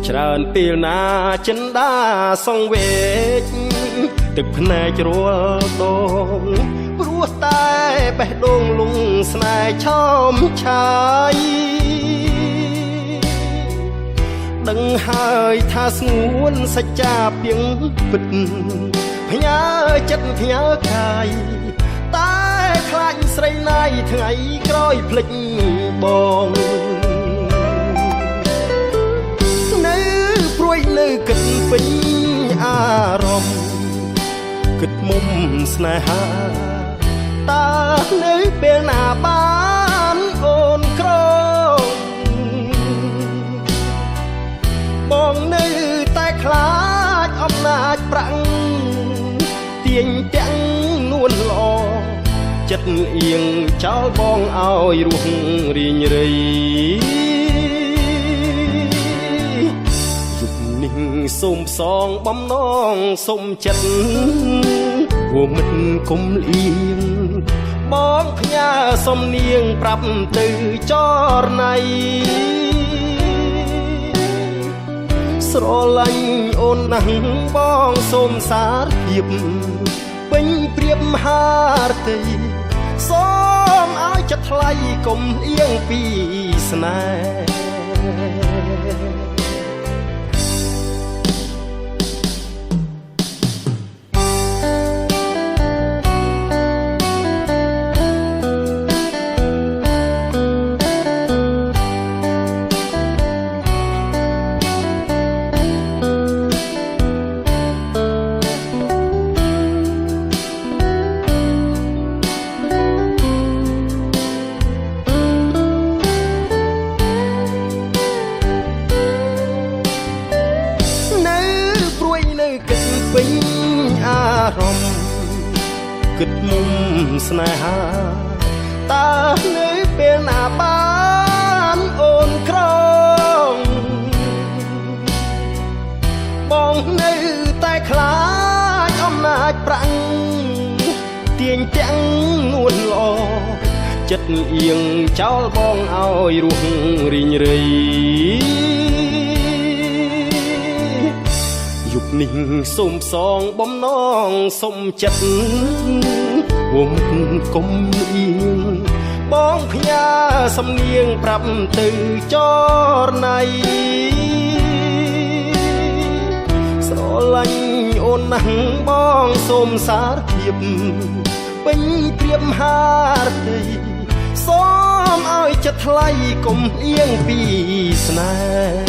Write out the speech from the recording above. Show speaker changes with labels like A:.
A: ច្រើនពេលណាចិនដាសង្វេកទឹកភ្នែករាល់ដងព្រោះតែបេះដូងលងស្នេហ៍ឆោមឆាយដឹងហើយថាស្ងួនសច្ចាពីងពិតផ្ញើចិត្តផ្ញើកាយតែខ្លាចស្រីណាយថ្ងៃក្រោយភ្លេចបងនៅព្រួយនៅគិតពេញអារម្មណ៍គិតមុំស្នេហាតើនៅពេលណាបានអូនក្រងបងនៅតែខ្លាចអំណាចប្រាក់ទាញទាំងនួនល្អចិត្តអៀងចោលបងឲ្យរស់រីងរៃយប់នេះសូមផ្សងបំណងសុំចិត្តវមិត្តគុំលៀងបងផ្ញើសំនៀងប្រាប់ទៅចរណៃស្រឡាញ់អូនណាស់បងសូមសារភាពពេញព្រៀបហារតីសូមឲ្យចិត្តថ្លៃកុំអៀងពីស្នេហ៍ពេញអារម្មណ៍គិតមុំស្នេហាតើនៅពេលណាបានអូនក្រងបងនៅតែខ្លាចអំណាចប្រាក់ទាញទាំងនួនល្អចិត្តអៀងចោលបងឲ្យរស់រីងរៃយប់នេះសូមផ្សងបំណងសុំចិត្តវមិត្តគុំអៀងបងផ្ញើសំនៀងប្រាប់ទៅចរណៃស្រឡាញ់អូនណាស់បងសូមសារភាពពេញព្រៀបហារតីសូមឲ្យចិត្តថ្លៃកុំអៀងពីស្នេ